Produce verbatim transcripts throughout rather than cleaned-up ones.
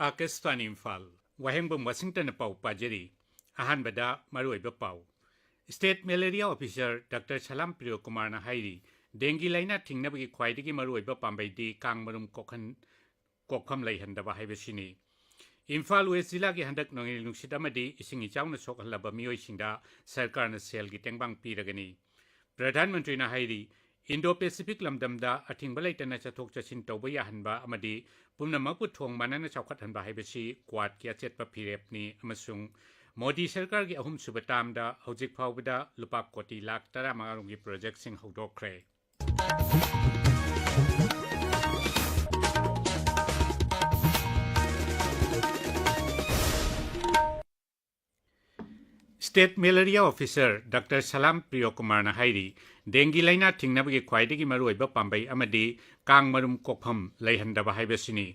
ꯑꯥꯀꯥꯁꯕꯥꯅꯤ ꯏꯝꯐꯥꯜ, ꯋꯥꯍꯦꯡꯕꯝ ꯋꯥꯁꯤꯡꯇꯟꯅ ꯄꯥꯎ ꯄꯥꯖꯔꯤ꯫ ꯑꯍꯥꯟꯕꯗ ꯃꯔꯨꯑꯣꯏꯕ ꯄꯥꯎ꯫ ꯁ꯭ꯇꯦꯠ ꯃꯦꯂꯦꯔꯤꯌꯥ ꯑꯣꯐꯤꯁꯔ ꯗꯥꯛꯇꯔ ꯁꯂꯥꯝ ꯄ꯭ꯔꯤꯌꯣ ꯀꯨꯃꯥꯔꯅ ꯍꯥꯏꯔꯤ, ꯗꯦꯡꯒꯤ ꯂꯥꯏꯅꯥ ꯊꯤꯡꯅꯕꯒꯤ ꯈ꯭ꯋꯥꯏꯗꯒꯤ ꯃꯔꯨꯑꯣꯏꯕ ꯄꯥꯝꯕꯩꯗꯤ ꯀꯥꯡ ꯃꯔꯨꯝ ꯀꯣꯛꯍꯟ-, ꯀꯣꯛꯐꯝ ꯂꯩꯍꯟꯗꯕ ꯍꯥꯏꯕꯁꯤꯅꯤ꯫ ꯏꯝꯐꯥꯜ ꯋꯦꯁ ꯖꯤꯂꯥꯒꯤ ꯍꯟꯗꯛ ꯅꯣꯡꯂꯩ ꯅꯨꯡꯁꯤꯠ ꯑꯃꯗꯤ ꯏꯁꯤꯡ ꯏꯆꯥꯎꯅ ꯁꯣꯛꯍꯜꯂꯕ ꯃꯤꯑꯣꯏꯁꯤꯡꯗ ꯁꯔꯀꯥꯔꯅ ꯁꯦꯜꯒꯤ ꯇꯦꯡꯕꯥꯡ ꯄꯤꯔꯒꯅꯤ꯫ ꯄ꯭ꯔꯙꯥꯟ ꯃꯟꯇ꯭ꯔꯤꯅ ꯍꯥꯏꯔꯤ, ꯏꯟꯗꯣ ꯄꯦꯁꯤꯐꯤꯛ ꯂꯝꯗꯝꯗ ꯑꯊꯤꯡꯕ ꯂꯩꯇꯅ ꯆꯠꯊꯣꯛ ꯆꯠꯁꯤꯟ ꯇꯧꯕ ꯌꯥꯍꯟꯕ ꯑꯃꯗꯤ ꯄꯨꯝꯅꯃꯛꯄꯨ ꯊꯣꯡ ꯃꯥꯟꯅꯅ ꯆꯥꯎꯈꯠꯍꯟꯕ ꯍꯥꯏꯕꯁꯤ ꯀ꯭ꯋꯥꯗꯀꯤ ꯑꯆꯦꯠꯄ ꯐꯤꯔꯦꯞꯅꯤ ꯑꯃꯁꯨꯡ ꯃꯣꯗꯤ ꯁꯔꯀꯥꯔꯒꯤ ꯑꯍꯨꯝꯁꯨꯕ ꯇꯥꯝꯗ ꯍꯧꯖꯤꯛ ꯐꯥꯎꯕꯗ ꯂꯨꯄꯥ ꯀꯣꯇꯤ ꯂꯥꯈ ꯇꯔꯥꯃꯉꯥ ꯔꯣꯝꯒꯤ ꯄ꯭ꯔꯣꯖꯦꯛꯁꯤꯡ ꯍꯧꯗꯣꯛꯈ꯭ꯔꯦ꯫ ꯁ꯭ꯇꯦꯠ ꯃꯦꯂꯦꯔꯤꯌꯥ ꯑꯣꯐꯤꯁꯔ ꯗꯥꯛꯇꯔ ꯁꯂꯥꯝ ꯄ꯭ꯔꯤꯌꯣ ꯀꯨꯃꯥꯔꯅ ꯍꯥꯏꯔꯤ, ꯗꯦꯡꯒꯤ ꯂꯥꯏꯅꯥ ꯊꯤꯡꯅꯕꯒꯤ ꯈ꯭ꯋꯥꯏꯗꯒꯤ ꯃꯔꯨꯑꯣꯏꯕ ꯄꯥꯝꯕꯩ ꯑꯃꯗꯤ ꯀꯥꯡ ꯃꯔꯨꯝ ꯀꯣꯛꯐꯝ ꯂꯩꯍꯟꯗꯕ ꯍꯥꯏꯕꯁꯤꯅꯤ꯫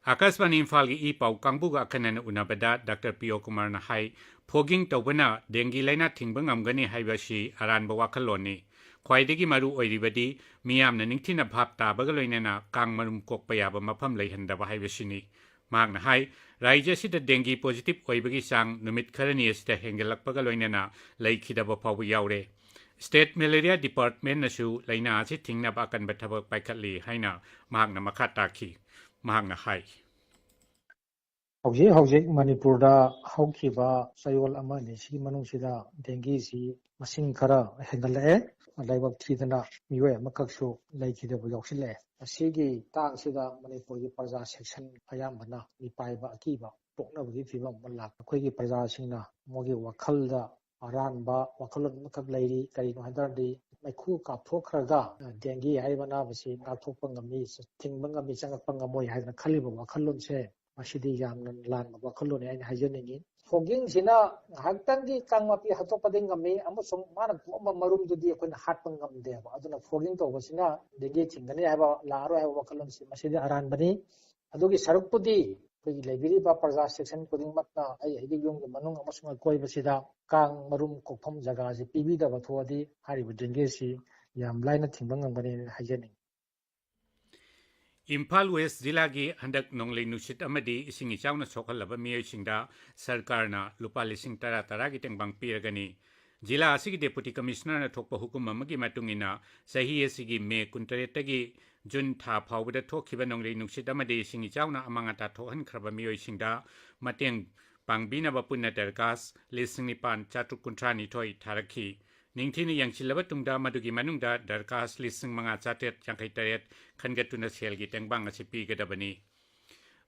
ꯑꯥꯀꯥꯁꯕꯥꯅꯤ ꯏꯝꯐꯥꯜꯒꯤ ꯏ ꯄꯥꯎ ꯀꯥꯡꯕꯨꯒ ꯑꯈꯟꯅꯅ ꯎꯅꯕꯗ ꯗꯥꯛꯇꯔ ꯄ꯭ꯔꯤꯌꯣ ꯀꯨꯃꯥꯔꯅ ꯍꯥꯏ, ꯐꯣꯒꯤꯡ ꯇꯧꯕꯅ ꯗꯦꯡꯒꯤ ꯂꯥꯏꯅꯥ ꯊꯤꯡꯕ ꯉꯝꯒꯅꯤ ꯍꯥꯏꯕꯁꯤ ꯑꯔꯥꯟꯕ ꯋꯥꯈꯜꯂꯣꯟꯅꯤ꯫ ꯈ꯭ꯋꯥꯏꯗꯒꯤ ꯃꯔꯨ ꯑꯣꯏꯔꯤꯕꯗꯤ ꯃꯤꯌꯥꯝꯅ ꯅꯤꯡꯊꯤꯅ ꯚꯥꯞ ꯇꯥꯕꯒ ꯂꯣꯏꯅꯅ ꯀꯥꯡ ꯃꯔꯨꯝ ꯀꯣꯛꯄ ꯌꯥꯕ ꯃꯐꯝ ꯂꯩꯍꯟꯗꯕ ꯍꯥꯏꯕꯁꯤꯅꯤ꯫ ꯃꯍꯥꯛꯅ ꯍꯥꯏ, ꯔꯥꯖ꯭ꯌ ꯑꯁꯤꯗ ꯗꯦꯡꯒꯤ ꯄꯣꯖꯤꯇꯤꯚ ꯑꯣꯏꯕꯒꯤ ꯆꯥꯡ ꯅꯨꯃꯤꯠ ꯈꯔꯅꯤ ꯑꯁꯤꯗ ꯍꯦꯟꯒꯠꯂꯛꯄꯒ ꯂꯣꯏꯅꯅ ꯂꯩꯈꯤꯗꯕ ꯐꯥꯎꯕ ꯌꯥꯎꯔꯦ꯫ ꯁ꯭ꯇꯦꯠ ꯃꯦꯂꯦꯔꯤꯌꯥ ꯗꯤꯄꯥꯔꯠꯃꯦꯟꯅꯁꯨ ꯂꯥꯏꯅꯥ ꯑꯁꯤ ꯊꯤꯡꯅꯕ ꯑꯀꯟꯕ ꯊꯕꯛ ꯄꯥꯏꯈꯠꯂꯤ ꯍꯥꯏꯅ ꯃꯍꯥꯛꯅ ꯃꯈꯥ ꯇꯥꯈꯤ꯫ ꯃꯍꯥꯛꯅ ꯍꯥꯏ, ꯍꯧꯖꯤꯛ ꯍꯧꯖꯤꯛ ꯃꯅꯤꯄꯨꯔꯗ ꯍꯧꯈꯤꯕ ꯆꯌꯣꯜ ꯑꯃ ꯑꯅꯤꯁꯤꯒꯤ ꯃꯅꯨꯡꯁꯤꯗ ꯗꯦꯡꯒꯤꯁꯤ ꯃꯁꯤꯡ ꯈꯔ ꯍꯦꯟꯒꯠꯂꯛꯑꯦ꯫ ꯂꯥꯏꯕꯛ ꯊꯤꯗꯅ ꯃꯤꯑꯣꯏ ꯑꯃꯈꯛꯁꯨ ꯂꯩꯈꯤꯗꯕ ꯌꯥꯎꯁꯤꯜꯂꯛꯑꯦ꯫ ꯑꯁꯤꯒꯤ ꯇꯥꯡꯁꯤꯗ ꯃꯅꯤꯄꯨꯔꯒꯤ ꯄ꯭ꯔꯖꯥ ꯁꯦꯛꯁꯟ ꯑꯌꯥꯝꯕꯅ ꯃꯤꯄꯥꯏꯕ ꯑꯀꯤꯕ ꯄꯣꯛꯅꯕꯒꯤ ꯐꯤꯕꯝ ꯑꯃ ꯂꯥꯛꯄ꯫ ꯑꯩꯈꯣꯏꯒꯤ ꯄ꯭ꯔꯖꯥꯁꯤꯡꯅ ꯃꯣꯏꯒꯤ ꯋꯥꯈꯜꯗ ꯑꯔꯥꯟꯕ ꯋꯥꯈꯜꯂꯣꯟ ꯑꯃꯈꯛ ꯂꯩꯔꯤ꯫ ꯀꯔꯤꯅꯣ ꯍꯥꯏ ꯇꯥꯔꯗꯤ, ꯃꯩꯈꯨ ꯀꯥꯞꯊꯣꯛꯈ꯭ꯔꯒ, ꯑ, ꯗꯦꯡꯒꯤ ꯍꯥꯏꯔꯤꯕ ꯑꯅꯥꯕꯁꯤ ꯉꯥꯛꯊꯣꯛꯄ ꯉꯝꯃꯤ, ꯊꯤꯡꯕ ꯉꯝꯃꯤ, ꯆꯪꯉꯛꯄ ꯉꯝꯃꯣꯏ ꯍꯥꯏꯗꯅ ꯈꯜꯂꯤꯕ ꯋꯥꯈꯜꯂꯣꯟꯁꯦ, ꯃꯁꯤꯗꯤ ꯌꯥꯝꯅ ꯂꯥꯟꯕ ꯋꯥꯈꯜꯂꯣꯟꯅꯤ ꯍꯥꯏꯅ ꯍꯥꯏꯖꯅꯤꯡꯉꯤ꯫ ꯐꯣꯒꯤꯡꯁꯤꯅ ꯉꯥꯏꯍꯥꯛꯇꯪꯒꯤ ꯀꯥꯡ ꯃꯄꯤ ꯍꯥꯠꯇꯣꯛꯄꯗꯤ ꯉꯝꯃꯤ, ꯑꯃꯁꯨꯡ ꯃꯥꯅ ꯄꯣꯛꯑꯝꯕ ꯃꯔꯨꯝꯗꯨꯗꯤ ꯑꯩꯈꯣꯏꯅ ꯍꯥꯠꯄ ꯉꯝꯗꯦꯕ꯫ ꯑꯗꯨꯅ ꯐꯣꯒꯤꯡ ꯇꯧꯕꯁꯤꯅ ꯗꯦꯡꯒꯤ ꯊꯤꯡꯒꯅꯤ ꯍꯥꯏꯕ, ꯂꯥꯛꯑꯔꯣꯏ ꯍꯥꯏꯕ ꯋꯥꯈꯜꯂꯣꯟꯁꯤ, ꯃꯁꯤꯗꯤ ꯑꯔꯥꯟꯕꯅꯤ꯫ ꯑꯗꯨꯒꯤ ꯁꯔꯨꯛꯄꯨꯗꯤ ꯑꯩꯈꯣꯏꯒꯤ ꯂꯩꯕꯤꯔꯤꯕ ꯄ꯭ꯔꯖꯥ ꯁꯦꯛꯁꯟ ꯈꯨꯗꯤꯡꯃꯛꯅ ꯑꯩ ꯑꯩꯒꯤ ꯌꯨꯝꯒꯤ ꯃꯅꯨꯡ ꯑꯃꯁꯨꯡ ꯑꯀꯣꯏꯕꯁꯤꯗ ꯀꯥꯡ ꯃꯔꯨꯝ ꯀꯣꯛꯐꯝ ꯖꯒꯥꯁꯤ ꯄꯤꯕꯤꯗꯕ ꯊꯣꯛꯑꯗꯤ ꯍꯥꯏꯔꯤꯕ ꯗꯦꯡꯒꯤꯁꯤ ꯌꯥꯝ ꯂꯥꯏꯅ ꯊꯤꯡꯕ ꯉꯝꯒꯅꯤ ꯍꯥꯏꯅ ꯍꯥꯏꯖꯅꯤꯡꯏ꯫ ꯏꯝꯐꯥꯜ ꯋꯦꯁ ꯖꯤꯂꯥꯒꯤ ꯍꯟꯗꯛ ꯅꯣꯡꯂꯩ ꯅꯨꯡꯁꯤꯠ ꯑꯃꯗꯤ ꯏꯁꯤꯡ ꯏꯆꯥꯎꯅ ꯁꯣꯛꯍꯜꯂꯕ ꯃꯤꯑꯣꯏꯁꯤꯡꯗ ꯁꯔꯀꯥꯔꯅ ꯂꯨꯄꯥ ꯂꯤꯁꯤꯡ ꯇꯔꯥ ꯇꯔꯥꯒꯤ ꯇꯦꯡꯕꯥꯡ ꯄꯤꯔꯒꯅꯤ꯫ ꯖꯤꯂꯥ ꯑꯁꯤꯒꯤ ꯗꯦꯄꯨꯇꯤ ꯀꯃꯤꯁꯅꯔꯅ ꯊꯣꯛꯄ ꯍꯨꯀꯨꯝ ꯑꯃꯒꯤ ꯃꯇꯨꯡ ꯏꯟꯅ, ꯆꯍꯤ ꯑꯁꯤꯒꯤ ꯃꯦ ꯀꯨꯟꯇꯔꯦꯠꯇꯒꯤ ꯖꯨꯟ ꯊꯥ ꯐꯥꯎꯕꯗ ꯊꯣꯛꯈꯤꯕ ꯅꯣꯡꯂꯩ ꯅꯨꯡꯁꯤꯠ ꯑꯃꯗꯤ ꯏꯁꯤꯡ ꯏꯆꯥꯎꯅ ꯑꯃꯥꯡ ꯑꯇꯥ ꯊꯣꯛꯍꯟꯈ꯭ꯔꯕ ꯃꯤꯑꯣꯏꯁꯤꯡꯗ ꯃꯇꯦꯡ ꯄꯥꯡꯕꯤꯅꯕ ꯄꯨꯟꯅ ꯗꯔꯈꯥꯁ ꯂꯤꯁꯤꯡ ꯅꯤꯄꯥꯟ ꯆꯥꯇ꯭ꯔꯨꯛ ꯀꯨꯟꯊ꯭ꯔꯥ ꯅꯤꯊꯣꯏ ꯊꯥꯔꯛꯈꯤ꯫ ꯅꯤꯡꯊꯤꯅ ꯌꯦꯡꯁꯤꯜꯂꯕ ꯇꯨꯡꯗ ꯃꯗꯨꯒꯤ ꯃꯅꯨꯡꯗ ꯗꯔꯈꯥꯁ ꯂꯤꯁꯤꯡ ꯃꯉꯥ ꯆꯥꯇ꯭ꯔꯦꯠ ꯌꯥꯡꯈꯩ ꯇꯔꯦꯠ ꯈꯟꯒꯠꯇꯨꯅ ꯁꯦꯜꯒꯤ ꯇꯦꯡꯕꯥꯡ ꯑꯁꯤ ꯄꯤꯒꯗꯕꯅꯤ꯫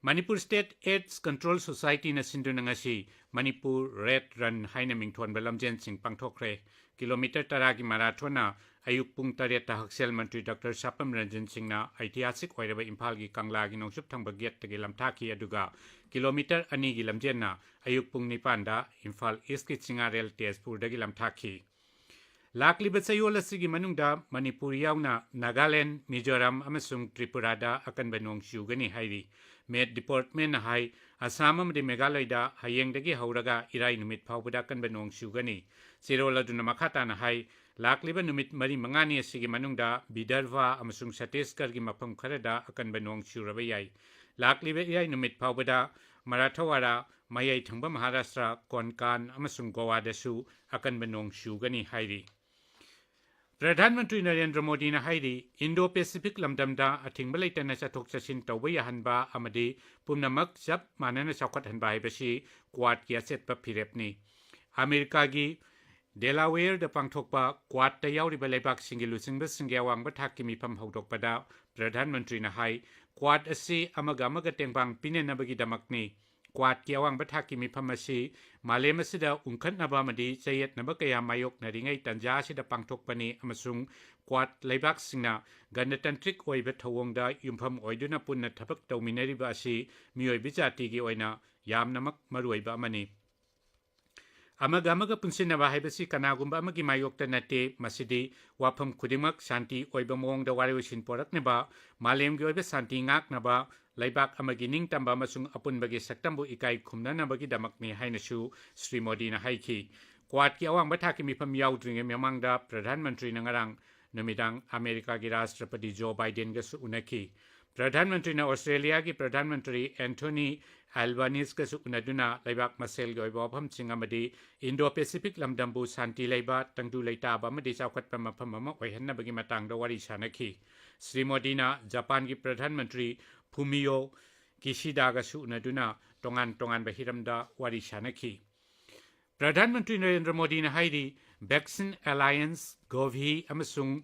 ꯃꯅꯤꯄꯨꯔ ꯁ꯭ꯇꯦꯠ ꯑꯦꯗꯁ ꯀꯟꯇ꯭ꯔꯣꯜ ꯁꯣꯁꯥꯏꯇꯤꯅ ꯁꯤꯟꯗꯨꯅ ꯉꯁꯤ ꯃꯅꯤꯄꯨꯔ ꯔꯦꯗ ꯔꯟ ꯍꯥꯏꯅ ꯃꯤꯡꯊꯣꯟꯕ ꯂꯝꯖꯦꯟꯁꯤꯡ ꯄꯥꯡꯊꯣꯛꯈ꯭ꯔꯦ꯫ ꯀꯤꯂꯣꯃꯤꯇꯔ ꯇꯔꯥꯒꯤ ꯃꯔꯥꯊꯣꯟꯅ ꯑꯌꯨꯛ ꯄꯨꯡ ꯇꯔꯦꯠꯇ ꯍꯛꯁꯦꯜ ꯃꯟꯇ꯭ꯔꯤ ꯗꯣꯛꯇꯔ ꯁꯥꯄꯝ ꯔꯟꯖꯟ ꯁꯤꯡꯅ ꯑꯩꯇꯤꯍꯥꯁꯤꯛ ꯑꯣꯏꯔꯕ ꯏꯝꯐꯥꯜꯒꯤ ꯀꯪꯂꯥꯒꯤ ꯅꯣꯡꯆꯨꯞ ꯊꯪꯕ ꯒꯦꯠꯇꯒꯤ ꯂꯝꯊꯥꯈꯤ, ꯑꯗꯨꯒ ꯀꯤꯂꯣꯃꯤꯇꯔ ꯑꯅꯤꯒꯤ ꯂꯝꯖꯦꯟꯅ ꯑꯌꯨꯛ ꯄꯨꯡ ꯅꯤꯄꯥꯟꯗ ꯏꯝꯐꯥꯜ ꯏꯁꯀꯤ ꯆꯤꯡꯉꯥꯔꯦꯜ ꯇꯦꯖꯄꯨꯔꯗꯒꯤ ꯂꯝꯊꯥꯈꯤ꯫ ꯂꯥꯛꯂꯤꯕ ꯆꯌꯣꯜ ꯑꯁꯤꯒꯤ ꯃꯅꯨꯡꯗ ꯃꯅꯤꯄꯨꯔ ꯌꯥꯎꯅ ꯅꯥꯒꯥꯂꯦꯟ, ꯃꯤꯖꯣꯔꯥꯝ ꯑꯃꯁꯨꯡ ꯇ꯭ꯔꯤꯄꯨꯔꯥꯗ ꯑꯀꯟꯕ ꯅꯣꯡ ꯆꯨꯒꯅꯤ ꯍꯥꯏꯔꯤ꯫ ꯃꯦꯠ ꯗꯤꯄꯥꯔꯠꯃꯦꯟꯅ ꯍꯥꯏ, ꯑꯁꯥꯝ ꯑꯃꯗꯤ ꯃꯦꯘꯥꯂꯌꯗ ꯍꯌꯦꯡꯗꯒꯤ ꯍꯧꯔꯒ ꯏꯔꯥꯏ ꯅꯨꯃꯤꯠ ꯐꯥꯎꯕꯗ ꯑꯀꯟꯕ ꯅꯣꯡ ꯆꯨꯒꯅꯤ꯫ ꯆꯦꯔꯣꯜ ꯑꯗꯨꯅ ꯃꯈꯥ ꯇꯥꯅ ꯍꯥꯏ, ꯂꯥꯛꯂꯤꯕ ꯅꯨꯃꯤꯠ ꯃꯔꯤ ꯃꯉꯥꯅꯤ ꯑꯁꯤꯒꯤ ꯃꯅꯨꯡꯗ ꯕꯤꯗꯔꯚꯥ ꯑꯃꯁꯨꯡ ꯁꯠꯇꯤꯁꯒꯔꯒꯤ ꯃꯐꯝ ꯈꯔꯗ ꯑꯀꯟꯕ ꯅꯣꯡ ꯆꯨꯔꯕ ꯌꯥꯏ꯫ ꯂꯥꯛꯂꯤꯕ ꯏꯔꯥꯏ ꯅꯨꯃꯤꯠ ꯐꯥꯎꯕꯗ ꯃꯔꯥꯊꯋꯥꯔꯥ, ꯃꯌꯥꯏ ꯊꯪꯕ ꯃꯍꯥꯔꯥꯁꯇ꯭ꯔ, ꯀꯣꯟꯀꯥꯟ ꯑꯃꯁꯨꯡ ꯒꯣꯋꯥꯗꯁꯨ ꯑꯀꯟꯕ ꯅꯣꯡ ꯆꯨꯒꯅꯤ ꯍꯥꯏꯔꯤ꯫ ꯄ꯭ꯔꯙꯥꯟ ꯃꯟꯇ꯭ꯔꯤ ꯅꯔꯦꯟꯗ꯭ꯔ ꯃꯣꯗꯤꯅ ꯍꯥꯏꯔꯤ, ꯏꯟꯗꯣ ꯄꯦꯁꯤꯐꯤꯛ ꯂꯝꯗꯝꯗ ꯑꯊꯤꯡꯕ ꯂꯩꯇꯅ ꯆꯠꯊꯣꯛ ꯆꯠꯁꯤꯟ ꯇꯧꯕ ꯌꯥꯍꯟꯕ ꯑꯃꯗꯤ ꯄꯨꯝꯅꯃꯛ ꯆꯞ ꯃꯥꯟꯅꯅ ꯆꯥꯎꯈꯠꯍꯟꯕ ꯍꯥꯏꯕꯁꯤ ꯀ꯭ꯋꯥꯗꯀꯤ ꯑꯆꯦꯠꯄ ꯐꯤꯔꯦꯞꯅꯤ꯫ ꯑꯃꯦꯔꯤꯀꯥꯒꯤ ꯗꯦꯂꯥꯋꯦꯌꯔꯗ ꯄꯥꯡꯊꯣꯛꯄ ꯀ꯭ꯋꯥꯗꯇ ꯌꯥꯎꯔꯤꯕ ꯂꯩꯕꯥꯛꯁꯤꯡꯒꯤ ꯂꯨꯆꯤꯡꯕꯁꯤꯡꯒꯤ ꯑꯋꯥꯡꯕ ꯊꯥꯛꯀꯤ ꯃꯤꯐꯝ ꯍꯧꯗꯣꯛꯄꯗ ꯄ꯭ꯔꯙꯥꯟ ꯃꯟꯇ꯭ꯔꯤꯅ ꯍꯥꯏ, ꯀ꯭ꯋꯥꯗ ꯑꯁꯤ ꯑꯃꯒ ꯑꯃꯒ ꯇꯦꯡꯕꯥꯡ ꯄꯤꯅꯅꯕꯒꯤꯗꯃꯛꯅꯤ꯫ ꯀ꯭ꯋꯥꯗꯀꯤ ꯑꯋꯥꯡꯕ ꯊꯥꯛꯀꯤ ꯃꯤꯐꯝ ꯑꯁꯤ ꯃꯥꯂꯦꯝ ꯑꯁꯤꯗ ꯎꯪꯈꯠꯅꯕ ꯑꯃꯗꯤ ꯆꯌꯦꯠꯅꯕ ꯀꯌꯥ ꯃꯥꯌꯣꯛꯅꯔꯤꯉꯩ ꯇꯥꯟꯖꯥ ꯑꯁꯤꯗ ꯄꯥꯡꯊꯣꯛꯄꯅꯤ ꯑꯃꯁꯨꯡ ꯀ꯭ꯋꯥꯗ ꯂꯩꯕꯥꯛꯁꯤꯡꯅ ꯒꯅꯇꯟꯇ꯭ꯔꯤꯛ ꯑꯣꯏꯕ ꯊꯧꯑꯣꯡꯗ ꯌꯨꯝꯐꯝ ꯑꯣꯏꯗꯨꯅ ꯄꯨꯟꯅ ꯊꯕꯛ ꯇꯧꯃꯤꯟꯅꯔꯤꯕ ꯑꯁꯤ ꯃꯤꯑꯣꯏꯕ ꯖꯥꯇꯤꯒꯤ ꯑꯣꯏꯅ ꯌꯥꯝꯅꯃꯛ ꯃꯔꯨꯑꯣꯏꯕ ꯑꯃꯅꯤ꯫ ꯑꯃꯒ ꯑꯃꯒ ꯄꯨꯟꯁꯤꯟꯅꯕ ꯍꯥꯏꯕꯁꯤ ꯀꯅꯥꯒꯨꯝꯕ ꯑꯃꯒꯤ ꯃꯥꯌꯣꯛꯇ ꯅꯠꯇꯦ, ꯃꯁꯤꯗꯤ ꯋꯥꯐꯝ ꯈꯨꯗꯤꯡꯃꯛ ꯁꯥꯟꯇꯤ ꯑꯣꯏꯕ ꯃꯑꯣꯡꯗ ꯋꯥꯔꯣꯏꯁꯤꯟ ꯄꯣꯔꯛꯅꯕ, ꯃꯥꯂꯦꯝꯒꯤ ꯑꯣꯏꯕ ꯁꯥꯟꯇꯤ ꯉꯥꯛꯅꯕ, ꯂꯩꯕꯥꯛ ꯑꯃꯒꯤ ꯅꯤꯡꯇꯝꯕ ꯑꯃꯁꯨꯡ ꯑꯄꯨꯟꯕꯒꯤ ꯁꯛꯇꯝꯕꯨ ꯏꯀꯥꯏ ꯈꯨꯝꯅꯅꯕꯒꯤꯗꯃꯛꯅꯤ ꯍꯥꯏꯅꯁꯨ ꯁ꯭ꯔꯤ ꯃꯣꯗꯤꯅ ꯍꯥꯏꯈꯤ꯫ ꯀ꯭ꯋꯥꯗꯀꯤ ꯑꯋꯥꯡꯕ ꯊꯥꯛꯀꯤ ꯃꯤꯐꯝ ꯌꯥꯎꯗ꯭ꯔꯤꯉꯩ ꯃꯃꯥꯡꯗ ꯄ꯭ꯔꯙꯥꯟ ꯃꯟꯇ꯭ꯔꯤꯅ ꯉꯔꯥꯡ ꯅꯨꯃꯤꯗꯥꯡ ꯑꯃꯦꯔꯤꯀꯥꯒꯤ ꯔꯥꯁꯇ꯭ꯔꯄꯇꯤ ꯖꯣ ꯕꯥꯏꯗꯦꯟꯒꯁꯨ ꯎꯅꯈꯤ꯫ ꯄ꯭ꯔꯙꯥꯟ ꯃꯟꯇ꯭ꯔꯤꯅ ꯑꯣꯁꯇ꯭ꯔꯦꯂꯤꯌꯥꯒꯤ ꯄ꯭ꯔꯙꯥꯟ ꯃꯟꯇ꯭ꯔꯤ ꯑꯦꯟꯊꯣꯅꯤ ꯑꯦꯜꯕꯥꯅꯤꯁꯀꯁꯨ ꯎꯅꯗꯨꯅ ꯂꯩꯕꯥꯛ ꯃꯁꯦꯜꯒꯤ ꯑꯣꯏꯕ ꯋꯥꯐꯝꯁꯤꯡ ꯑꯃꯗꯤ ꯏꯟꯗꯣ ꯄꯦꯁꯤꯐꯤꯛ ꯂꯝꯗꯝꯕꯨ ꯁꯥꯟꯇꯤ ꯂꯩꯕ, ꯇꯪꯗꯨ ꯂꯩꯇꯥꯕ ꯑꯃꯗꯤ ꯆꯥꯎꯈꯠꯄ ꯃꯐꯝ ꯑꯃ ꯑꯣꯏꯍꯟꯅꯕꯒꯤ ꯃꯇꯥꯡꯗ ꯋꯥꯔꯤ ꯁꯥꯅꯈꯤ꯫ ꯁ꯭ꯔꯤ ꯃꯣꯗꯤꯅ ꯖꯄꯥꯟꯒꯤ ꯄ꯭ꯔꯙꯥꯟ ꯃꯟꯇ꯭ꯔꯤ ꯐꯨꯃꯤꯌꯣ ꯀꯤꯁꯤꯗꯥꯒꯁꯨ ꯎꯅꯗꯨꯅ ꯇꯣꯉꯥꯟ ꯇꯣꯉꯥꯟꯕ ꯍꯤꯔꯝꯗ ꯋꯥꯔꯤ ꯁꯥꯅꯈꯤ꯫ ꯄ꯭ꯔꯙꯥꯟ ꯃꯟꯇ꯭ꯔꯤ ꯅꯔꯦꯟꯗ꯭ꯔ ꯃꯣꯗꯤꯅ ꯍꯥꯏꯔꯤ, ꯚꯦꯛꯁꯤꯟ ꯑꯦꯂꯥꯌꯟꯁ, ꯒꯣꯚꯤ ꯑꯃꯁꯨꯡ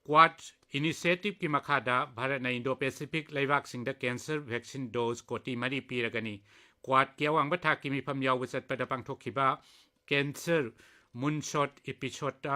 ꯀ꯭ꯋꯥꯗ ꯏꯅꯤꯁꯤꯌꯦꯇꯤꯚꯀꯤ ꯃꯈꯥꯗ ꯚꯥꯔꯠꯅ ꯏꯟꯗꯣ ꯄꯦꯁꯤꯐꯤꯛ ꯂꯩꯕꯥꯛꯁꯤꯡꯗ ꯀꯦꯟꯁꯔ ꯚꯦꯛꯁꯤꯟ ꯗꯣꯖ ꯀꯣꯇꯤ ꯃꯔꯤ ꯄꯤꯔꯒꯅꯤ꯫ ꯀ꯭ꯋꯥꯗꯀꯤ ꯑꯋꯥꯡꯕ ꯊꯥꯛꯀꯤ ꯃꯤꯐꯝ ꯌꯥꯎꯕ ꯆꯠꯄꯗ ꯄꯥꯡꯊꯣꯛꯈꯤꯕ ꯀꯦꯟꯁꯔ ꯃꯨꯟꯁꯣꯠ ꯏꯄꯤꯁꯣꯠꯇ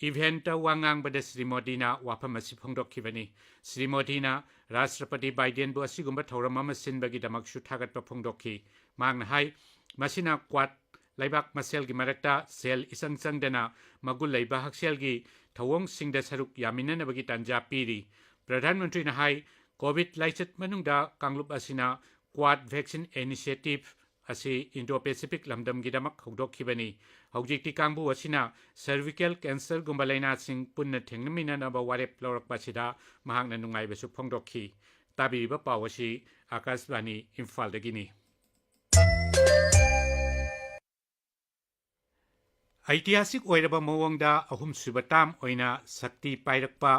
ꯏꯚꯦꯟꯠꯇ ꯋꯥ ꯉꯥꯡꯕꯗ ꯁ꯭ꯔꯤ ꯃꯣꯗꯤꯅ ꯋꯥꯐꯝ ꯑꯁꯤ ꯐꯣꯡꯗꯣꯛꯈꯤꯕꯅꯤ꯫ ꯁ꯭ꯔꯤ ꯃꯣꯗꯤꯅ ꯔꯥꯁꯇ꯭ꯔꯄꯇꯤ ꯕꯥꯏꯗꯦꯟꯕꯨ ꯑꯁꯤꯒꯨꯝꯕ ꯊꯧꯔꯝ ꯑꯃ ꯁꯤꯟꯕꯒꯤꯗꯃꯛꯁꯨ ꯊꯥꯒꯠꯄ ꯐꯣꯡꯗꯣꯛꯈꯤ꯫ ꯃꯍꯥꯛꯅ ꯍꯥꯏ, ꯃꯁꯤꯅ ꯀ꯭ꯋꯥꯗ ꯂꯩꯕꯥꯛ ꯃꯁꯦꯜꯒꯤ ꯃꯔꯛꯇ ꯁꯦꯜ ꯏꯆꯪ ꯆꯪꯗꯅ ꯃꯒꯨꯟ ꯂꯩꯕ ꯍꯛꯁꯦꯜꯒꯤ ꯊꯧꯑꯣꯡꯁꯤꯡꯗ ꯁꯔꯨꯛ ꯌꯥꯃꯤꯟꯅꯅꯕꯒꯤ ꯇꯥꯟꯖꯥ ꯄꯤꯔꯤ꯫ ꯄ꯭ꯔꯙꯥꯟ ꯃꯟꯇ꯭ꯔꯤꯅ ꯍꯥꯏ, ꯀꯣꯚꯤꯗ ꯂꯥꯏꯆꯠ ꯃꯅꯨꯡꯗ ꯀꯥꯡꯂꯨꯞ ꯑꯁꯤꯅ ꯀ꯭ꯋꯥꯗ ꯚꯦꯛꯁꯤꯟ ꯏꯅꯤꯁꯤꯌꯦꯇꯤꯚ ꯑꯁꯤ ꯏꯟꯗꯣ ꯄꯦꯁꯤꯐꯤꯛ ꯂꯝꯗꯝꯒꯤꯗꯃꯛ ꯍꯧꯗꯣꯛꯈꯤꯕꯅꯤ꯫ ꯍꯧꯖꯤꯛꯇꯤ ꯀꯥꯡꯕꯨ ꯑꯁꯤꯅ ꯁꯔꯚꯤꯀꯦꯜ ꯀꯦꯟꯁꯔꯒꯨꯝꯕ ꯂꯥꯏꯅꯥꯁꯤꯡ ꯄꯨꯟꯅ ꯊꯦꯡꯅꯃꯤꯟꯅꯅꯕ ꯋꯥꯔꯦꯞ ꯂꯧꯔꯛꯄ ꯑꯁꯤꯗ ꯃꯍꯥꯛꯅ ꯅꯨꯡꯉꯥꯏꯕꯁꯨ ꯐꯣꯡꯗꯣꯛꯈꯤ꯫ ꯇꯥꯕꯤꯔꯤꯕ ꯄꯥꯎ ꯑꯁꯤ ꯑꯥꯀꯥꯁꯕꯥꯅꯤ ꯏꯝꯐꯥꯜꯗꯒꯤꯅꯤ꯫ ꯑꯩꯇꯤꯍꯥꯁꯤꯛ ꯑꯣꯏꯔꯕ ꯃꯑꯣꯡꯗ ꯑꯍꯨꯝꯁꯨꯕ ꯇꯥꯝ ꯑꯣꯏꯅ ꯁꯛꯇꯤ ꯄꯥꯏꯔꯛꯄ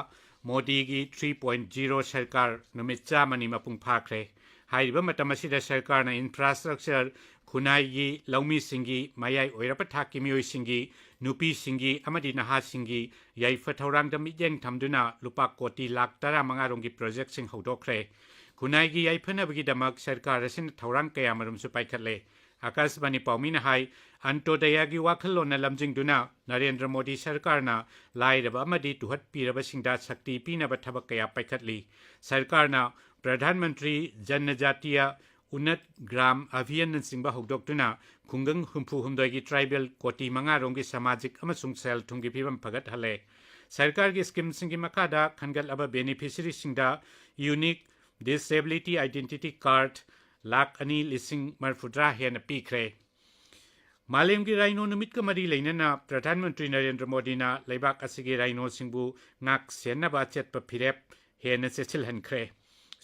ꯃꯣꯗꯤꯒꯤ ꯊ꯭ꯔꯤ ꯄꯣꯏꯟꯠ ꯖꯤꯔꯣ ꯁꯔꯀꯥꯔ ꯅꯨꯃꯤꯠ ꯆꯥꯝꯃꯅꯤ ꯃꯄꯨꯡ ꯐꯥꯈ꯭ꯔꯦ꯫ ꯍꯥꯏꯔꯤꯕ ꯃꯇꯝ ꯑꯁꯤꯗ ꯁꯔꯀꯥꯔꯅ ꯏꯟꯐ꯭ꯔꯥꯁ꯭ꯇ꯭ꯔꯛꯆꯔ, ꯈꯨꯟꯅꯥꯏꯒꯤ ꯂꯧꯃꯤꯁꯤꯡꯒꯤ, ꯃꯌꯥꯏ ꯑꯣꯏꯔꯕ ꯊꯥꯛꯀꯤ ꯃꯤꯑꯣꯏꯁꯤꯡꯒꯤ, ꯅꯨꯄꯤꯁꯤꯡꯒꯤ ꯑꯃꯗꯤ ꯅꯍꯥꯁꯤꯡꯒꯤ ꯌꯥꯏꯐ ꯊꯧꯔꯥꯡꯗ ꯃꯤꯠꯌꯦꯡ ꯊꯝꯗꯨꯅ ꯂꯨꯄꯥ ꯀꯣꯇꯤ ꯂꯥꯈ ꯇꯔꯥꯃꯉꯥ ꯔꯣꯝꯒꯤ ꯄ꯭ꯔꯣꯖꯦꯛꯁꯤꯡ ꯍꯧꯗꯣꯛꯈ꯭ꯔꯦ꯫ ꯈꯨꯟꯅꯥꯏꯒꯤ ꯌꯥꯏꯐꯅꯕꯒꯤꯗꯃꯛ ꯁꯔꯀꯥꯔ ꯑꯁꯤꯅ ꯊꯧꯔꯥꯡ ꯀꯌꯥꯃꯔꯨꯝꯁꯨ ꯄꯥꯏꯈꯠꯂꯦ꯫ ꯑꯥꯀꯥꯁꯕꯥꯅꯤ ꯄꯥꯎꯃꯤꯅ ꯍꯥꯏ, ꯑꯟꯇꯣꯗꯌꯥꯒꯤ ꯋꯥꯈꯜꯂꯣꯟꯅ ꯂꯝꯖꯤꯡꯗꯨꯅ ꯅꯔꯦꯟꯗ꯭ꯔ ꯃꯣꯗꯤ ꯁꯔꯀꯥꯔꯅ ꯂꯥꯏꯔꯕ ꯑꯃꯗꯤ ꯇꯨꯍꯠꯄꯤꯔꯕꯁꯤꯡꯗ ꯁꯛꯇꯤ ꯄꯤꯅꯕ ꯊꯕꯛ ꯀꯌꯥ ꯄꯥꯏꯈꯠꯂꯤ꯫ ꯁꯔꯀꯥꯔꯅ ꯄ꯭ꯔꯙꯥꯟ ꯃꯟꯇ꯭ꯔꯤ ꯖꯟꯅꯖꯥꯇꯤꯌ ꯎꯟꯅꯠ ꯒ꯭ꯔꯥꯝ ꯑꯚꯤꯌꯥꯟꯅꯆꯤꯡꯕ ꯍꯧꯗꯣꯛꯇꯨꯅ ꯈꯨꯡꯒꯪ ꯍꯨꯝꯐꯨ ꯍꯨꯝꯗꯣꯏꯒꯤ ꯇ꯭ꯔꯥꯏꯕꯦꯜ ꯀꯣꯇꯤ ꯃꯉꯥ ꯔꯣꯝꯒꯤ ꯁꯃꯥꯖꯤꯛ ꯑꯃꯁꯨꯡ ꯁꯦꯜ ꯊꯨꯝꯒꯤ ꯐꯤꯕꯝ ꯐꯒꯠꯍꯜꯂꯦ꯫ ꯁꯔꯀꯥꯔꯒꯤ ꯁ꯭ꯀꯤꯝꯁꯤꯡꯒꯤ ꯃꯈꯥꯗ ꯈꯟꯒꯠꯂꯕ ꯕꯦꯅꯤꯐꯤꯁꯔꯤꯁꯤꯡꯗ unique disability identity card lakh ꯑꯅꯤ ꯂꯤꯁꯤꯡ ꯃꯔꯤꯐꯨꯇꯔꯥ ꯍꯦꯟꯅ ꯄꯤꯈ꯭ꯔꯦ꯫ ꯃꯥꯂꯦꯝꯒꯤ ꯔꯥꯏꯅꯣ ꯅꯨꯃꯤꯠꯀ ꯃꯔꯤ ꯂꯩꯅꯅ ꯄ꯭ꯔꯙꯥꯟ ꯃꯟꯇ꯭ꯔꯤ ꯅꯔꯦꯟꯗ꯭ꯔ ꯃꯣꯗꯤꯅ ꯂꯩꯕꯥꯛ ꯑꯁꯤꯒꯤ ꯔꯥꯏꯅꯣꯁꯤꯡꯕꯨ ꯉꯥꯛ ꯁꯦꯟꯅꯕ ꯑꯆꯦꯠꯄ ꯐꯤꯔꯦꯞ ꯍꯦꯟꯅ ꯆꯦꯠꯁꯤꯜꯍꯟꯈ꯭ꯔꯦ꯫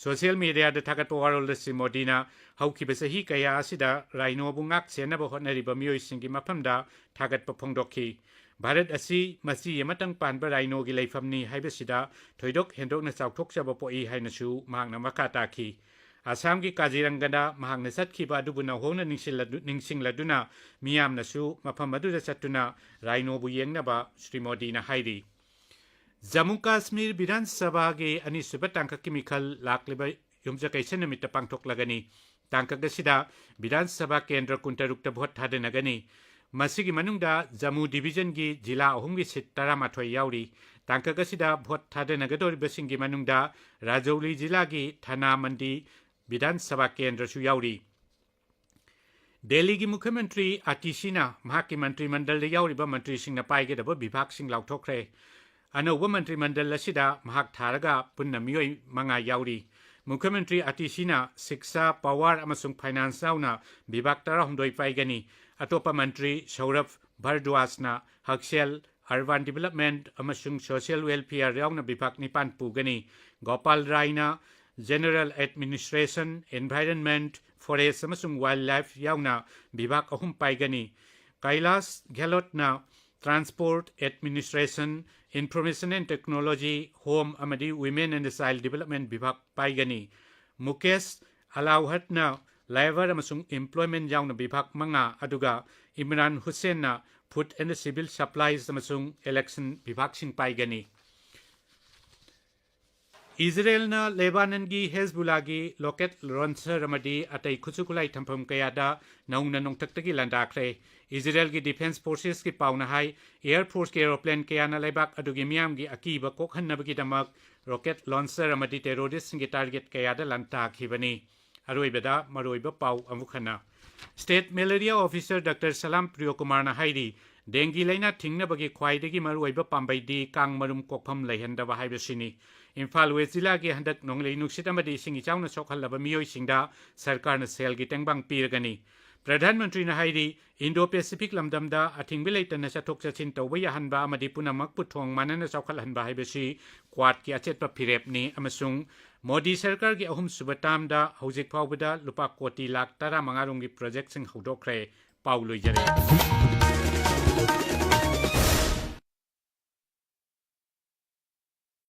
ꯁꯣꯁꯤꯌꯦꯜ ꯃꯤꯗꯤꯌꯥꯗ ꯊꯥꯒꯠꯄ ꯋꯥꯔꯣꯜꯗ ꯁ꯭ꯔꯤ ꯃꯣꯗꯤꯅ ꯍꯧꯈꯤꯕ ꯆꯍꯤ ꯀꯌꯥ ꯑꯁꯤꯗ ꯔꯥꯏꯅꯣꯕꯨ ꯉꯥꯛ ꯁꯦꯟꯅꯕ ꯍꯣꯠꯅꯔꯤꯕ ꯃꯤꯑꯣꯏꯁꯤꯡꯒꯤ ꯃꯐꯝꯗ ꯊꯥꯒꯠꯄ ꯐꯣꯡꯗꯣꯛꯈꯤ꯫ ꯚꯥꯔꯠ ꯑꯁꯤ ꯃꯆꯤ ꯑꯃꯇꯪ ꯄꯥꯟꯕ ꯔꯥꯏꯅꯣꯒꯤ ꯂꯩꯐꯝꯅꯤ ꯍꯥꯏꯕꯁꯤꯗ ꯊꯣꯏꯗꯣꯛ ꯍꯦꯟꯗꯣꯛꯅ ꯆꯥꯎꯊꯣꯛꯆꯕ ꯄꯣꯛꯏ ꯍꯥꯏꯅꯁꯨ ꯃꯍꯥꯛꯅ ꯃꯈꯥ ꯇꯥꯈꯤ꯫ ꯑꯁꯥꯝꯒꯤ ꯀꯥꯖꯤꯔꯪꯒꯗ ꯃꯍꯥꯛꯅ ꯆꯠꯈꯤꯕ ꯑꯗꯨꯕꯨ ꯅꯧꯍꯧꯅ ꯅꯤꯡꯁꯤꯡꯂꯗꯨ-, ꯅꯤꯡꯁꯤꯡꯂꯗꯨꯅ ꯃꯤꯌꯥꯝꯅꯁꯨ ꯃꯐꯝ ꯑꯗꯨꯗ ꯆꯠꯇꯨꯅ ꯔꯥꯏꯅꯣꯕꯨ ꯌꯦꯡꯅꯕ ꯁ꯭ꯔꯤ ꯃꯣꯗꯤꯅ ꯍꯥꯏꯔꯤ꯫ ꯖꯝꯃꯨ ꯀꯥꯁꯃꯤꯔ ꯕꯤꯙꯥꯟ ꯁꯚꯥꯒꯤ ꯑꯅꯤꯁꯨꯕ ꯇꯥꯡꯀꯛꯀꯤ ꯃꯤꯈꯜ ꯂꯥꯛꯂꯤꯕ ꯌꯨꯝꯖꯀꯩꯁ ꯅꯨꯃꯤꯠꯇ ꯄꯥꯡꯊꯣꯛꯂꯒꯅꯤ꯫ ꯇꯥꯡꯀꯛ ꯑꯁꯤꯗ ꯕꯤꯙꯥꯟ ꯁꯚꯥ ꯀꯦꯟꯗ꯭ꯔ ꯀꯨꯟꯇꯔꯨꯛꯇ ꯚꯣꯠ ꯊꯥꯗꯅꯒꯅꯤ꯫ ꯃꯁꯤꯒꯤ ꯃꯅꯨꯡꯗ ꯖꯝꯃꯨ ꯗꯤꯚꯤꯖꯟꯒꯤ ꯖꯤꯂꯥ ꯑꯍꯨꯝꯒꯤ ꯁꯤꯠ ꯇꯔꯥꯃꯥꯊꯣꯏ ꯌꯥꯎꯔꯤ꯫ ꯇꯥꯡꯀꯛ ꯑꯁꯤꯗ ꯚꯣꯠ ꯊꯥꯗꯅꯒꯗꯧꯔꯤꯕꯁꯤꯡꯒꯤ ꯃꯅꯨꯡꯗ ꯔꯥꯖꯧꯂꯤ ꯖꯤꯂꯥꯒꯤ ꯊꯅꯥ ꯃꯟꯗꯤ ꯕꯤꯙꯥꯟ ꯁꯚꯥ ꯀꯦꯟꯗ꯭ꯔꯁꯨ ꯌꯥꯎꯔꯤ꯫ ꯗꯦꯜꯂꯤꯒꯤ ꯃꯨꯈ꯭ꯌ ꯃꯟꯇ꯭ꯔꯤ ꯑꯥꯇꯤꯁꯤꯅ ꯃꯍꯥꯛꯀꯤ ꯃꯟꯇ꯭ꯔꯤ ꯃꯟꯗꯜꯗ ꯌꯥꯎꯔꯤꯕ ꯃꯟꯇ꯭ꯔꯤꯁꯤꯡꯅ ꯄꯥꯏꯒꯗꯕ ꯕꯤꯚꯥꯒꯁꯤꯡ ꯂꯥꯎꯊꯣꯛꯈ꯭ꯔꯦ꯫ ꯑꯅꯧꯕ ꯃꯟꯇ꯭ꯔꯤ ꯃꯟꯗꯜ ꯑꯁꯤꯗ ꯃꯍꯥꯛ ꯊꯥꯔꯒ ꯄꯨꯟꯅ ꯃꯤꯑꯣꯏ ꯃꯉꯥ ꯌꯥꯎꯔꯤ꯫ ꯃꯨꯈ꯭ꯌ ꯃꯟꯇ꯭ꯔꯤ ꯑꯥꯇꯤꯁꯤꯅ ꯁꯤꯛꯁꯥ, ꯄꯥꯋꯔ ꯑꯃꯁꯨꯡ ꯐꯥꯏꯅꯥꯟꯁ ꯌꯥꯎꯅ ꯕꯤꯚꯥꯒ ꯇꯔꯥꯍꯨꯝꯗꯣꯏ ꯄꯥꯏꯒꯅꯤ꯫ ꯑꯇꯣꯞꯄ ꯃꯟꯇ꯭ꯔꯤ ꯁꯧꯔꯚ ꯚꯥꯔꯗ꯭ꯋꯥꯖꯅ ꯍꯛꯁꯦꯜ, ꯑꯔꯕꯥꯟ ꯗꯤꯚꯦꯂꯞꯃꯦꯟꯠ ꯑꯃꯁꯨꯡ ꯁꯣꯁꯤꯌꯦꯜ ꯋꯦꯜꯐꯤꯌꯔ ꯌꯥꯎꯅ ꯕꯤꯚꯥꯒ ꯅꯤꯄꯥꯟ ꯄꯨꯒꯅꯤ꯫ ꯒꯣꯄꯥꯜ ꯔꯥꯏꯅ ꯖꯦꯅꯔꯦꯜ ꯑꯦꯗꯃꯤꯅꯤꯁꯇ꯭ꯔꯦꯁꯟ, ꯏꯟꯚꯥꯏꯔꯟꯃꯦꯟꯠ, ꯐꯣꯔꯦꯁꯠ ꯑꯃꯁꯨꯡ ꯋꯥꯏꯜꯗ ꯂꯥꯏꯐ ꯌꯥꯎꯅ ꯕꯤꯚꯥꯒ ꯑꯍꯨꯝ ꯄꯥꯏꯒꯅꯤ꯫ ꯀꯩꯂꯥꯁ ꯒꯦꯍꯂꯣꯠꯅ transport, administration, information and technology, home ꯑꯃꯗꯤ ꯋꯤꯃꯦꯟ ꯑꯦꯟ ꯆꯥꯏꯜꯗ ꯗꯤꯚꯦꯂꯞꯃꯦꯟꯠ ꯕꯤꯚꯥꯒ ꯄꯥꯏꯒꯅꯤ꯫ ꯃꯨꯀꯦꯁ ꯑꯂꯥꯎꯍꯠꯅ ꯂꯦꯕꯔ ꯑꯃꯁꯨꯡ ꯑꯦꯝꯄ꯭ꯂꯣꯏꯃꯦꯟꯠ ꯌꯥꯎꯅ ꯕꯤꯚꯥꯒ ꯃꯉꯥ, ꯑꯗꯨꯒ ꯏꯝꯔꯥꯟ ꯍꯨꯁꯦꯟꯅ ꯐꯨꯗ ꯑꯦꯟ ꯁꯤꯚꯤꯜ ꯁꯄ꯭ꯂꯥꯏꯁ ꯑꯃꯁꯨꯡ ꯏꯂꯦꯛꯁꯟ ꯕꯤꯚꯥꯒꯁꯤꯡ ꯄꯥꯏꯒꯅꯤ꯫ ꯏꯖꯔꯦꯜꯅ ꯂꯦꯕꯥꯅꯟꯒꯤ ꯍꯦꯖꯕꯨꯂꯥꯒꯤ ꯔꯣꯀꯦꯠ ꯂꯣꯟꯆꯔ ꯑꯃꯗꯤ ꯑꯇꯩ ꯈꯨꯠꯁꯨ ꯈꯨꯠꯂꯥꯏ ꯊꯝꯐꯝ ꯀꯌꯥꯗ ꯅꯧꯅ ꯅꯣꯡꯊꯛꯇꯒꯤ ꯂꯥꯟꯗꯥꯈ꯭ꯔꯦ꯫ ꯏꯖꯔꯦꯜꯒꯤ ꯗꯤꯐꯦꯟꯁ ꯐꯣꯔꯁꯦꯁꯀꯤ ꯄꯥꯎꯅ ꯍꯥꯏ, ꯑꯦꯌꯔ ꯐꯣꯔꯁꯀꯤ ꯑꯦꯔꯣꯄ꯭ꯂꯦꯟ ꯀꯌꯥꯅ ꯂꯩꯕꯥꯛ ꯑꯗꯨꯒꯤ ꯃꯤꯌꯥꯝꯒꯤ ꯑꯀꯤꯕ ꯀꯣꯛꯍꯟꯅꯕꯒꯤꯗꯃꯛ ꯔꯣꯀꯦꯠ ꯂꯣꯟꯆꯔ ꯑꯃꯗꯤ ꯇꯦꯔꯣꯔꯤꯁꯁꯤꯡꯒꯤ ꯇꯥꯔꯒꯦꯠ ꯀꯌꯥꯗ ꯂꯥꯟꯗꯥꯈꯤꯕꯅꯤ꯫ ꯑꯔꯣꯏꯕꯗ ꯃꯔꯨꯑꯣꯏꯕ ꯄꯥꯎ ꯑꯃꯨꯛ ꯍꯟꯅ꯫ ꯁ꯭ꯇꯦꯠ ꯃꯦꯂꯦꯔꯤꯌꯥ ꯑꯣꯐꯤꯁꯔ ꯗꯥꯛꯇꯔ ꯁꯂꯥꯝ ꯄ꯭ꯔꯤꯌꯣꯀꯨꯃꯥꯔꯅ ꯍꯥꯏꯔꯤ, ꯗꯦꯡꯒꯤ ꯂꯥꯏꯅꯥ ꯊꯤꯡꯅꯕꯒꯤ ꯈ꯭ꯋꯥꯏꯗꯒꯤ ꯃꯔꯨꯑꯣꯏꯕ ꯄꯥꯝꯕꯩꯗꯤ ꯀꯥꯡ ꯃꯔꯨꯝ ꯀꯣꯛꯐꯝ ꯂꯩꯍꯟꯗꯕ ꯍꯥꯏꯕꯁꯤꯅꯤ꯫ ꯏꯝꯐꯥꯜ ꯋꯦꯁ ꯖꯤꯂꯥꯒꯤ ꯍꯟꯗꯛ ꯅꯣꯡꯂꯩ ꯅꯨꯡꯁꯤꯠ ꯑꯃꯗꯤ ꯏꯁꯤꯡ ꯏꯆꯥꯎꯅ ꯁꯣꯛꯍꯜꯂꯕ ꯃꯤꯑꯣꯏꯁꯤꯡꯗ ꯁꯔꯀꯥꯔꯅ ꯁꯦꯜꯒꯤ ꯇꯦꯡꯕꯥꯡ ꯄꯤꯔꯒꯅꯤ꯫ ꯄ꯭ꯔꯙꯥꯟ ꯃꯟꯇ꯭ꯔꯤꯅ ꯍꯥꯏꯔꯤ, ꯏꯟꯗꯣ ꯄꯦꯁꯤꯐꯤꯛ ꯂꯝꯗꯝꯗ ꯑꯊꯤꯡꯕ ꯂꯩꯇꯅ ꯆꯠꯊꯣꯛ ꯆꯠꯁꯤꯟ ꯇꯧꯕ ꯌꯥꯍꯟꯕ ꯑꯃꯗꯤ ꯄꯨꯝꯅꯃꯛꯄꯨ ꯊꯣꯡ ꯃꯥꯟꯅꯅ ꯆꯥꯎꯈꯠꯍꯟꯕ ꯍꯥꯏꯕꯁꯤ ꯀ꯭ꯋꯥꯗꯀꯤ ꯑꯆꯦꯠꯄ ꯐꯤꯔꯦꯞꯅꯤ ꯑꯃꯁꯨꯡ ꯃꯣꯗꯤ ꯁꯔꯀꯥꯔꯒꯤ ꯑꯍꯨꯝꯁꯨꯕ ꯇꯥꯔꯝꯗ ꯍꯧꯖꯤꯛ ꯐꯥꯎꯕꯗ ꯂꯨꯄꯥ ꯀꯣꯇꯤ ꯂꯥꯈ ꯇꯔꯥꯃꯉꯥ ꯔꯣꯝꯒꯤ ꯄ꯭ꯔꯣꯖꯦꯛꯁꯤꯡ ꯍꯧꯗꯣꯛꯈ꯭ꯔꯦ꯫ ꯄꯥꯎ ꯂꯣꯏꯖꯔꯦ꯫